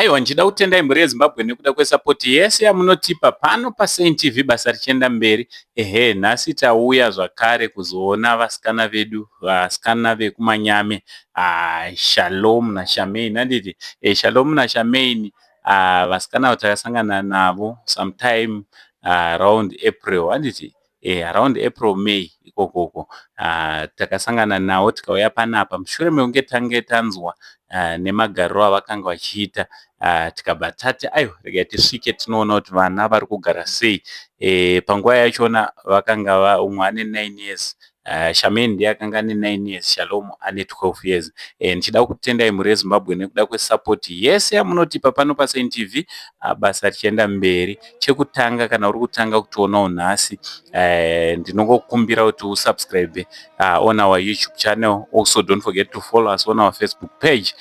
Aiwa, ndichida kutendai mhuri yeZimbabwe nekuda kwesapoti yese yamunotipa pano paSaint TV, basa richienda mberi. Ehe, nhasi tauya zvakare kuzoona vasikana vedu, vasikana vekuManyame, Shalom naShamaine, handiti? Shalom naShamaine, vasikana ava takasangana navo sometime around April, handiti? Around April, May ikokoko takasangana navo, tikauya panapa mushure mekunge tange tanzwa nemagariro avakanga vachiita, tikabva tati aiwa, regai tisvike tinoona kuti vana vari kugara sei. Panguva yachona vakanga umwe ane 9 years, Shamaine ndiye akanga ane 9 years, Shalom ane 12 years. Ndichida kutendai mhuri yeZimbabwe nekuda kwesapoti yese yamunotipa pano paSaint TV, basa richienda mberi. Chekutanga, kana uri kutanga kutionawo nhasi, ndinongokumbira kuti usubscribe on our YouTube channel. Also, don't forget to follow us on our Facebook page,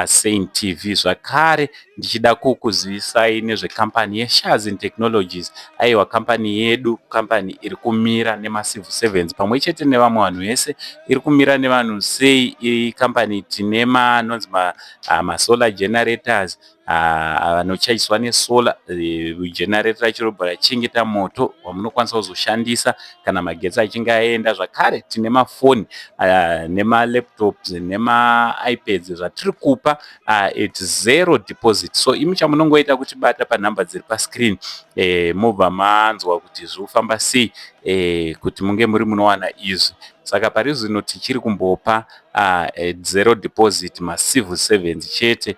Saint TV. Zvakare ndichida kukuzivisai nezvekampani yeShazin Technologies. Aiwa, kambani yedu, kambani iri kumira nemacivil servants pamwe chete nevamwe vanhu vese. Iri kumira nevanhu sei? Ikambani tine manonzi masolar generators anochaiswa nesolar. Generator racho robva rachengeta moto wamunokwanisa kuzoshandisa kana magetsi achinge aenda. Zvakare tine mafoni nemalaptops nemaiPads zvatiri kupa at zero deposit. So imi chamunongoita kutibata panhamba dziri pascreen, mobva manzwa kuti zviri kufamba sei kuti munge muri munowana izvi. Saka pari zvino tichiri kumbopa zero deposit macivil servants chete.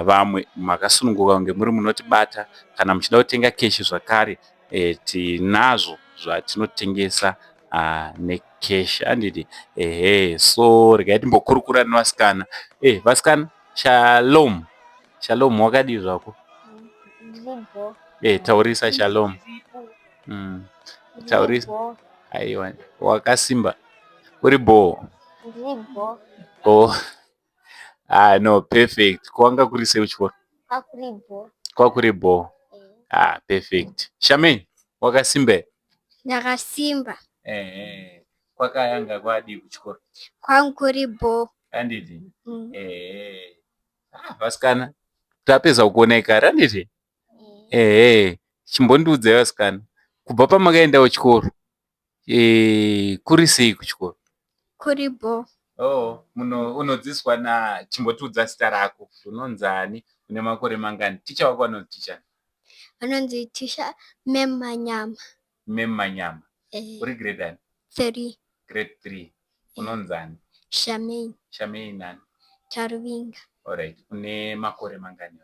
Vamwe makasununguka kunge muri munotibata. Kana muchida kutenga cash zvakare, tinazvo zvatinotengesa necash, handiti? Ehe, so regai timbokurukura nevasikana. Vasikana, Shalom, Shalom, wakadii zvako? Ndiripo. Taurisa, Shalom. Taurisa. Ndiripo. Aiwa, wakasimba, uri bho? Ndiripo. Oh. Ah, no, perfect. Kwanga kuri sei kuchikoro? Kwakuripo. Kwakuri bho? Ah, perfect. Shamaine, wakasimba here? Ndakasimba. Ehe, kwakayanga kwadii kuchikoro? Kwangu kuri bho. Handiti? Mm. Ehe. Ah, vasikana, tapedza kukuonai kare, handiti? Ehe, chimbondiudzai vasikana, kubva pamakaenda kuchikoro, kuri sei kuchikoro? Kuri bho. Oh, muno unodzidziswa na, chimbotiudza zita rako. Unonzani? Une makore mangani? Ticha wako anonzi ticha? Anonzi Tisha Mem Manyama. Mem Manyama. Eh, Uri grade ani? 3. Grade 3. Unonzani? Shamaine. Shamaine nani? Taruvinga. Alright. Une makore mangani?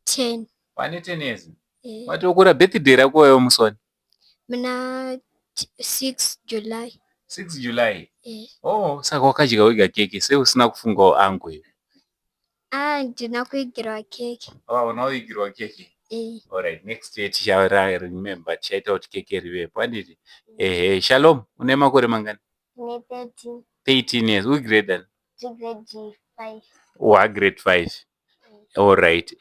10. Wane 10 years. Eh, Watokura. Birthday rako wewe musi wani? Muna 6 July. 6 July. Eh. Oh, saka wakadya wega keke, sei usina kufungawo angu iwe? Ah, ndina kuigirwa keke. Oh, unoigirwa keke. Eh. Alright, next year ticha remember, tichaita kuti keke rivepo, handiti? Ehe, Shalom, une makore mangani? Ndine 13. 13 years. Uri grade ani? Ndiri grade 5. Wa grade 5. Alright.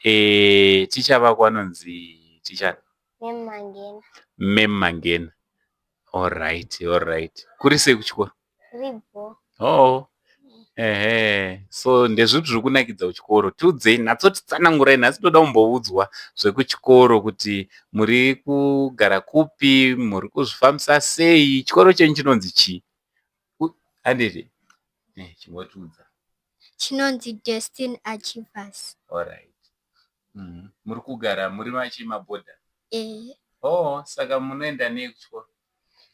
Ticha vako anonzi ticha? Mem Mangena. Mem Mangena. Alright. Kuri sei kuchikoro? Ribo. Oh. Ehe, so ndezvipi zviri kunakidza kuchikoro? Tiudzei, natsotitsanangurai. Nhasi toda kumboudzwa zvekuchikoro, kuti muri kugara kupi, muri kuzvifambisa sei, chikoro chenyu chinonzi chii? Handiti? Chimbotiudza. Chinonzi Destiny Achievers. Alright. Muri kugara muri machi mabhodha? Eh. Oh, saka munoenda nei kuchikoro?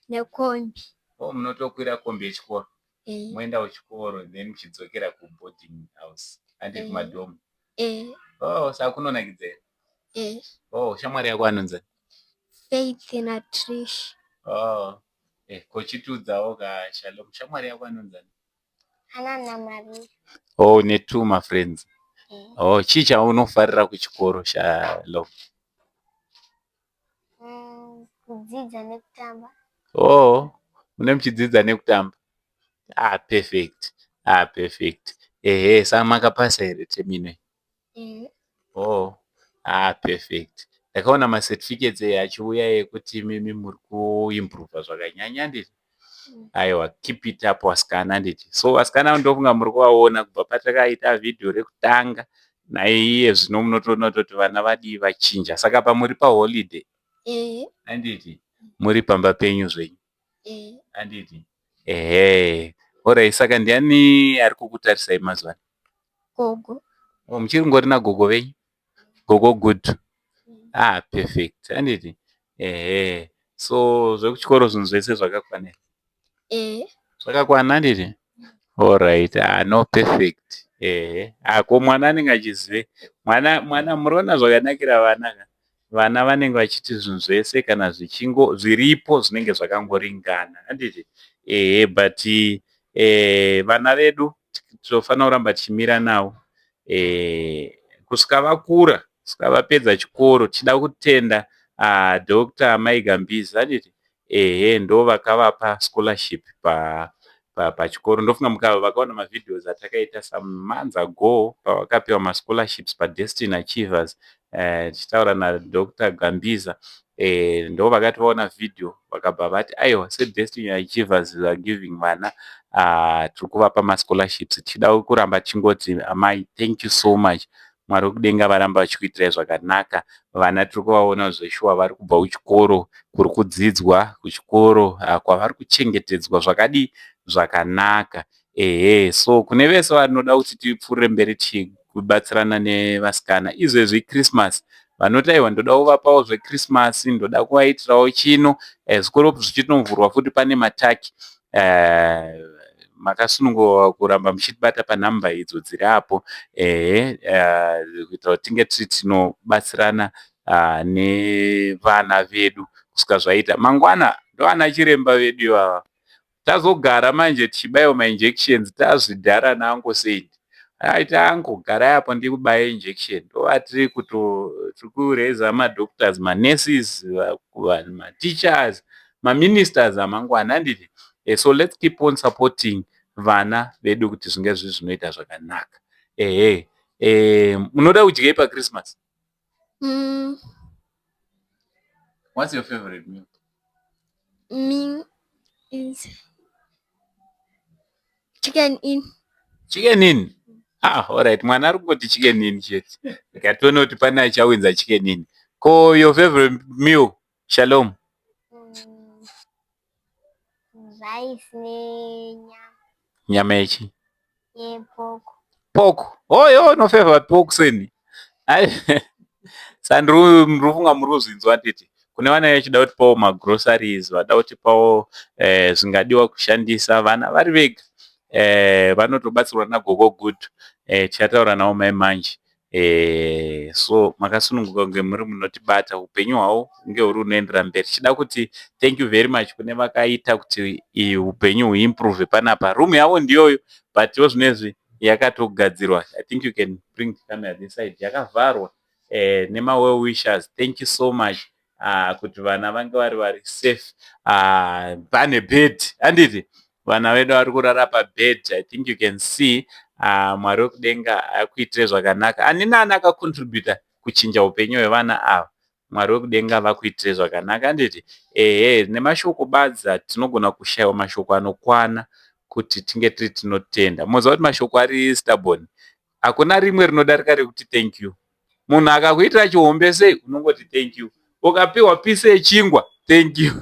Nekombi. Oh, munotokwira kombi yechikoro? Eh. Moenda kuchikoro, then muchidzokera kuboarding house, handiti? Eh. Kumadhomu? Eh. Oh, saka kunonakidza here? Eh. Oh, shamwari yako anonzi? Faith naTrish. Oh, kochitiudzawo ka, Shalom, shamwari yako anonzani? Ana naMaria. Oh, ne two mafriends. Eh. Oh, chii chaunofarira kuchikoro, Shalom? Kudzidza nekutamba. Oh, mune muchidzidza nekutamba. Ah, perfect. Ah, perfect. Ehe, saka makapasa here term ino? Eh. Oh, ah, perfect. Ndakaona macertificates achiuya ekuti imimi muri kuimprova zvakanyanya, handiti? Aiwa, keep it up, vasikana, handiti? So vasikana, ndofunga muri kuvaona kubva patakaita vhidhiyo rekutanga. Naiye zvino munotoona kutoti vana vadii, vachinja. Saka pamuri paholiday? Eh. Handiti muri pamba penyu zvenyu? Eh. Handiti? Ehe, alright. Saka ndiani ari kukutarisai mazuva ano? Gogo. Oh, muchiri ngori nagogo venyu, Gogo Good? Ah, perfect, handiti? Ehe, so zvekuchikoro, zvinhu zvese zvakakwana? Eh. Zvakakwana, handiti? Alright. Ah, no, perfect. Ehe. Ah, ko mwana anenge achizive mwana, mwana muriona zvakanakira vana ka, vana vanenge vachiti zvinhu zvese kana zvichingo zviripo zvinenge zvakangoringana, handiti? Ehe, but vana vedu tinofanira kuramba tichimira navo kusvika vakura, kusvika vapedza chikoro. Tichida kutenda Dr Mai Gambiza, handiti? Ehe, ndo vakavapa scholarship pachikoro. Ndofunga mukava vakaona mavideos atakaita some months ago pavakapiwa mascholarships paDestiny Achievers, tichitaura naDr Gambiza, ndo vakati vaona vhidhiyo vakabva vati, "Aiwa, seDestiny Achievers are giving vana, tiri kuvapa mascholarships." Tichida kuramba tichingoti, amai, thank you so much. Mwari wekudenga varamba vachikuitirai zvakanaka. Vana tiri kuvaona zveshuwa vari kubva kuchikoro kuri kudzidzwa, kuchikoro kwavari kuchengetedzwa zvakadii, zvakanaka. Ehe, so kune vese vanoda kuti tipfuurire mberi tichibatsirana nevasikana izvezvi Christmas, vanoti, "Aiwa, ndoda kuvapawo zveChristmas, ndoda kuvaitirawo chino," zvikoro zvichitovhurwa futi, pane mataki, makasununguka kuramba muchitibata panhamba idzo dziri apo. Ehe, kuitira kuti tinge tiri tinobatsirana nevana vedu kusvika zvaita. Mangwana ndovana chiremba vedu ivava. Tazogara manje tichibayiwa mainjections, tazvidhara naangosendi aita, "Angogarai apo ndikubaye injection." Ndovatiri tiri kureza madoctors, manurses, mateachers, maministers amangwana, handiti? So let's keep on supporting vana vedu kuti zvinge zviri zvinoita zvakanaka. Ehe, munoda kudyei paChristmas? What's your favorite meal? Me is Chicken Inn. Chicken Inn. Ah, alright. Mwana ari kungoti Chicken Inn chete. Ndikatoona kuti pane achawinza Chicken Inn. Ko your favorite meal, Shalom? Rice nenyama. Nyama yechi? Yepork. Pork. Oh, yo, no favor pork seni. Saka ndiri kufunga muri kuzvinzwa titi kune vana vachida kutipawo magroceries, vada kutipawo zvingadiwa kushandisa vana vari vega, vanotobatsirwa naGogo Good. Tichataura navo mai manje. So makasununguka kunge muri munotibata, upenyu hwavo hunge huri hunoendera mberi. Tichida kuti thank you very much kune vakaita kuti upenyu huimprove panapa. Room yavo ndiyoyo, but zvinezvi yakatogadzirwa. I think you can bring camera this side. Yakavharwa nemawell wishers. Thank you so much kuti vana vange vari safe. Pane bed, handiti? Vana vedu vari kurara pabed. I think you can see. Mwari wekudenga akuitire zvakanaka. Ani naani akacontributa kuchinja upenyu hwevana ava, Mwari wekudenga vakuitire zvakanaka, handiti? Ehe, nemashoko badza tinogona kushayiwa mashoko anokwana kuti tinge tiri tinotenda. Munoziva kuti mashoko ari stubborn, hakuna rimwe rinodarika rekuti thank you. Munhu akakuitira chihombe sei, unongoti thank you. Ukapiwa piece yechingwa, thank you.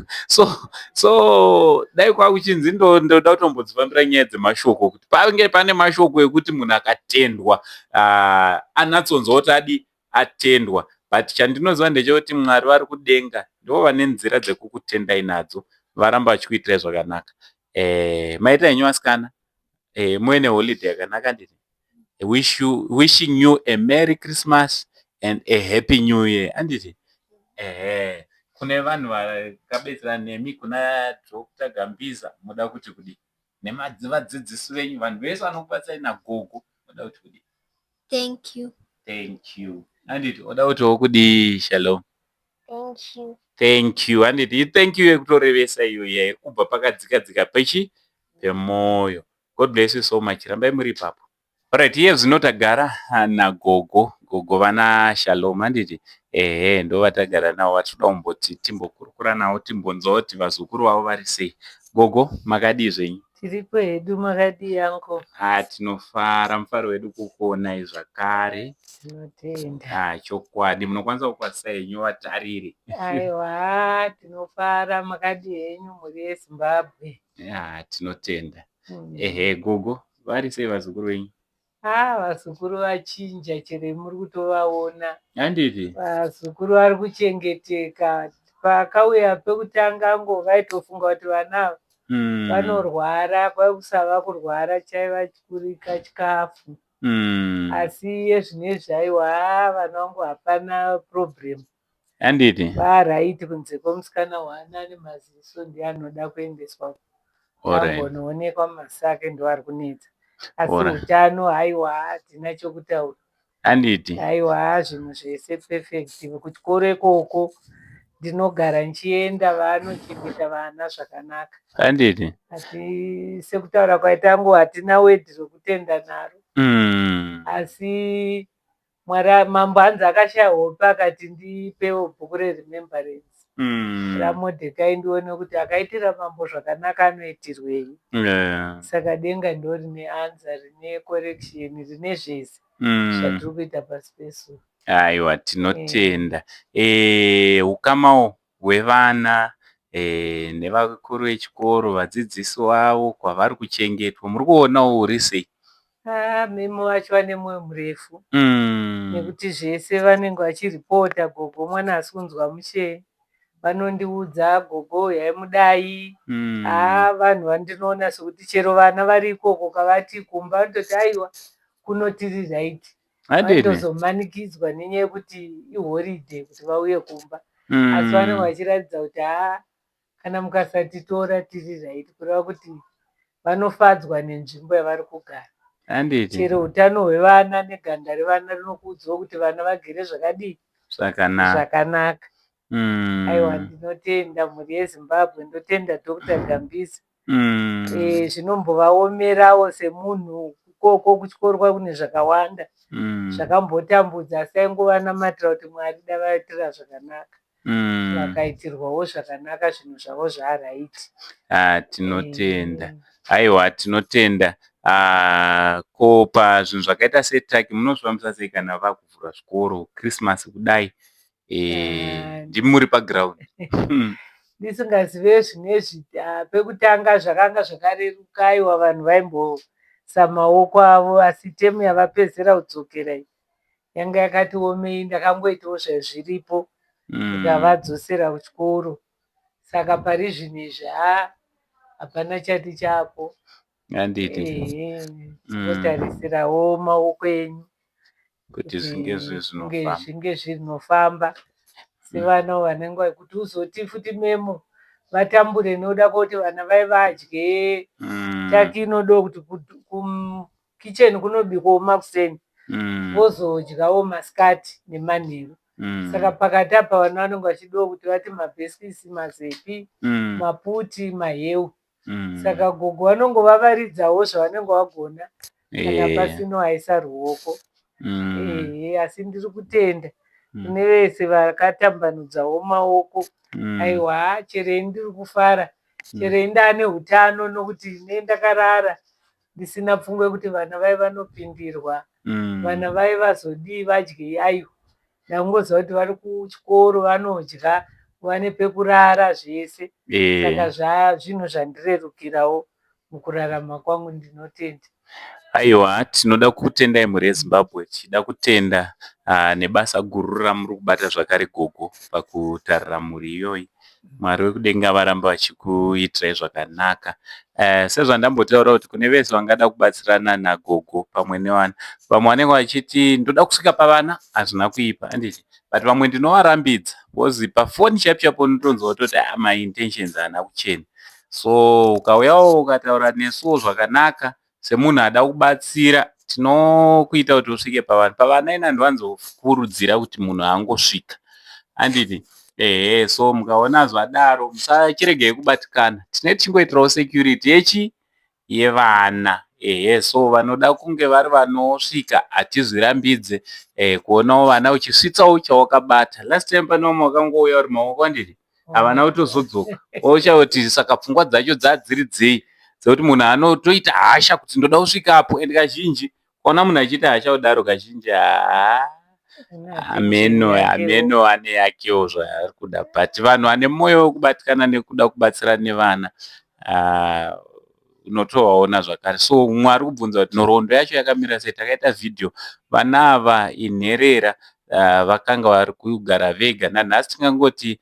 So dai kwakuchinzi ndoda kutombodzifambira nyaya dzemashoko, kuti pange pane mashoko ekuti munhu akatendwa anatsonzwa kuti adi atendwa. But chandinoziva ndechekuti Mwari vari kudenga ndo vane nzira dzekukutendai nadzo, varamba vachikuitirai zvakanaka. Maita henyu vasikana, muve neholiday yakanaka. Nditi wishing you a Merry Christmas and a Happy New Year, handiti? Ehe, kune vanhu vakabetsera nemi, kuna Dr Gambiza, muda kuti kudii? Nemadzivadzidzisi venyu, vanhu vese vanokubatsirai, nagogo, muda kuti kudii? Thank you. Thank you, handiti? Oda kutiwo kudii, Shalom? Thank you. Thank you, handiti? Thank you yekutorevesa iyo iya iri kubva pakadzika dzika pechi pemwoyo. God bless you so much. Rambai muri ipapo. Alright, iye zvino tagara nagogo, gogo vana Shalom, handiti? Ehe, ndo vatagara navo, vatinoda kumboti timbokurukura navo, timbonzwa kuti vazukuru vavo vari sei. Gogo, makadii zvenyu? Tiripo hedu, makadii uncle? Ha, tinofara, mufaro wedu kukuonai zvakare. Tinotenda. Ha, chokwadi munokwanisa kukwazisa henyu vatariri. Aiwa, tinofara, makadii henyu mhuri yeZimbabwe? Ha, tinotenda. Ehe, gogo, vari sei vazukuru venyu? Ah, vazukuru vachinja, chero muri kutovaona. Handiti? Vazukuru vari kuchengeteka. Pakauya pekutanga ngo vaitofunga kuti vana ava vanorwara, kwakusava kurwara, chaiva chikurika chikafu. Asi iye zvinezvi, aiwa, vana vangu hapana problem. Handiti? Varight, kunze kwemusikana wana ane maziso, ndiye anoda kuendeswa ambonoonekwa maziso ake, ndo ari kunetsa. Asi utano, haiwa, hatina chokutaura. Handiti? Aiwa, zvinhu zvese perfect. Kuchikoro ikoko ndinogara nchienda, vanochengeta vana zvakanaka. Handiti? Ati sekutaura kwaita ngo, hatina word rokutenda naro. Asi Mwari, mambo hanzi akashaya hope, akati ndipewo bhuku reremembrance raModhekai, ndione kuti akaitira mambo zvakanaka anoitirwei. Saka denga ndo rine answer, rine correction, rine zvese zvatiri kuita pasi pezuva. Aiwa, tinotenda. Ukamawo hwevana nevakuru vechikoro, vadzidzisi vavo, kwavari kuchengetwa, muri kuonawo uri sei? Ah, memo vacho vane mwoyo murefu nekuti zvese vanenge vachiripota, "Gogo, mwana asi kunzwa mushe," vanondiudza, "Gogo, yaimudai." Haa, vanhu vandinoona sekuti chero vana vari ikoko, kavati kumba, vanototi, "Aiwa, kuno tiri right." Handiti? Vanotozomanikidzwa nenyaya yekuti iholiday kuti vauye kumba, asi vanenge vachiratidza kuti, "Haa, kana mukasatitora tiri right," kureva kuti vanofadzwa nenzvimbo yavari kugara. Handiti? Chero utano hwevana neganda revana rinokuudzwa kuti vana vagere zvakadii? Zvakanaka. Zvakanaka. Aiwa, ndinotenda mhuri yeZimbabwe, ndotenda Dr Gambisa. Zvinombovaomerawo semunhu ikoko kuchikoro, kwakune zvakawanda zvakambotambudza, asi aingovanamatira kuti Mwari davaitira zvakanaka. Vakaitirwawo zvakanaka, zvinhu zvavo zvaright. Ah, tinotenda. Aiwa, tinotenda. Ah, ko pazvinhu zvakaita seturkey munozvifambisa sei kana vakuvhura zvikoro, Christmas kudai? Ndimi muri paground. Ndisingazive zvinezvi, ah, pekutanga zvakanga zvakareruka, aiwa, vanhu vaimbosa maoko avo, asi temu yavapedzera kudzokera iyi yanga yakati omei, ndakangoitawo zvezviripo, ndikavadzosera kuchikoro. Saka pari zvino izvi, ha, hapana chati chapo. Handiti? Ehe, tingotarisirawo maoko enyu kuti zvinge kunge zvinofamba. Zvinge zvinofamba sevana vanenge kuti uzoti futi memo vatambure nokuda kwekuti vana vai vadye turkey, inodawo kuti kukicheni kunobikwawo makuseni, vozodyawo masikati nemanheru. Saka pakati apa vana vanenge vachidawo kuti vati mabhisikisi, mazepi, maputi, maheu. Saka gogo vanongovavaridzawo zvavanenge vagona kana pasino aisa ruoko. Ehe, asi ndiri kutenda kune vese vakatambanudzawo maoko. Aiwa, chero ini ndiri kufara, chero ini ndaane utano, nokuti ne ndakarara ndisina pfungwa yekuti vana vai vanopindirwa, vana vai vazodii, vadyei. Aiwa, ndangoziva kuti vari kuchikoro, vanodya, vane pekurara, zvese. Saka zvinhu zvandirerukirawo mukurarama kwangu, ndinotenda. Aiwa, tinoda kutendai mhuri yeZimbabwe, tichida kutenda nebasa guru ramuri kubata zvakare, gogo, pakutarira mhuri iyoyi. Mwari wekudenga varambe vachikuitirai zvakanaka. Sezvandambotaura kuti kune vese vangada kubatsirana nagogo pamwe nevana, vamwe vanenge vachiti ndoda kusvika pavana, hazvina kuipa, handiti? But vamwe ndinovarambidza because pafoni chaipo chaipo unotonzwa kutoti, ah, maintentions haana kuchena. So ukauyawo ukataura nesuwo zvakanaka semunhu ada kubatsira, tinokuita kuti usvike pavanhu. Pavana ina ndiwanzokurudzira kuti munhu angosvika, handiti? Ehe, so mukaona zvadaro musachiregei kubatikana, tinenge tichingoitirawo security yechi yevana. Ehe, so vanoda kunge vari vanosvika, hatizvirambidze kuonawo vana uchisvitsawo chawakabata. Last time pane vamwe vakangouya uri maoko, handiti? Havana kutozodzoka, ocha kuti saka pfungwa dzacho dzadziri dzei. Dzekuti munhu anotoita hasha kuti ndoda kusvikapo, and kazhinji ukaona munhu achiita hasha kudaro, kazhinji haa, ameno ameno ane yakewo zvaari kuda. But vanhu vane mwoyo wekubatikana nekuda kubatsira nevana, unotovaona zvakare. So mumwe ari kubvunza kuti nhoroondo yacho yakamira sei. Takaita vhidhiyo, vana ava inherera, vakanga vari kugara vega. Nanhasi tingangoti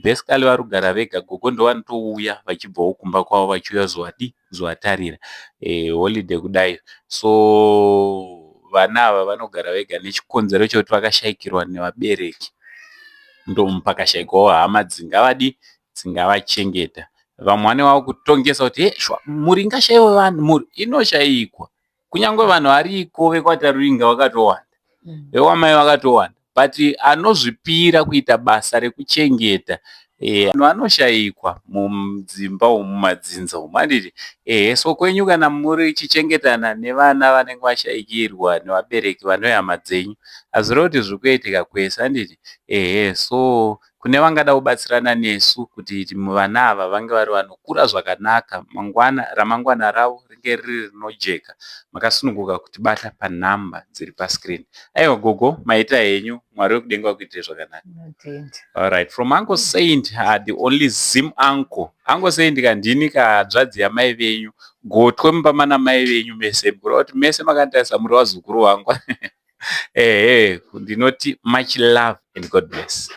basically vari kugara vega. Gogo ndovanotouya vachibvawo kumba kwavo vachiuya kuzovadi kuzovatarira holiday kudai. So vana ava vanogara vega nechikonzero chekuti vakashayikirwa nevabereki, ndopakashayikwawo hama dzingavadi dzingavachengeta. Vamwe vanenge vakutongesa kuti he, sure, mhuri ingashayiwe vanhu? Mhuri inoshayikwa, kunyange vanhu variko vekwaTaruringa vakatowanda, vekwamai vakatowanda, but anozvipira kuita basa rekuchengeta vanhu vanoshayikwa mudzimba umu, mumadzinza umu, handiti? Ehe, so kwenyu kana muri chichengetana nevana vanenge vashayikirwa nevabereki vane hama dzenyu, hazvirevi kuti zviri kuitika kwese, handiti? Ehe, so kune vangada kubatsirana nesu kuti vana ava vange vari vanokura zvakanaka, mangwana ramangwana ravo ringe riri rinojeka, makasununguka kutibata panhamba dziri pascreen. Aiwa gogo, maita henyu. Mwari wekudenga vakuitire zvakanaka. Notenda. Alright, from Uncle Saint, the only Zim uncle. Uncle Saint kandini kahanzvadzi yamai venyu, gotwe mumba mana mai venyu mese, kureva kuti mese makanditarisa muri vazukuru vangu. Ehe, ndinoti much love and God bless.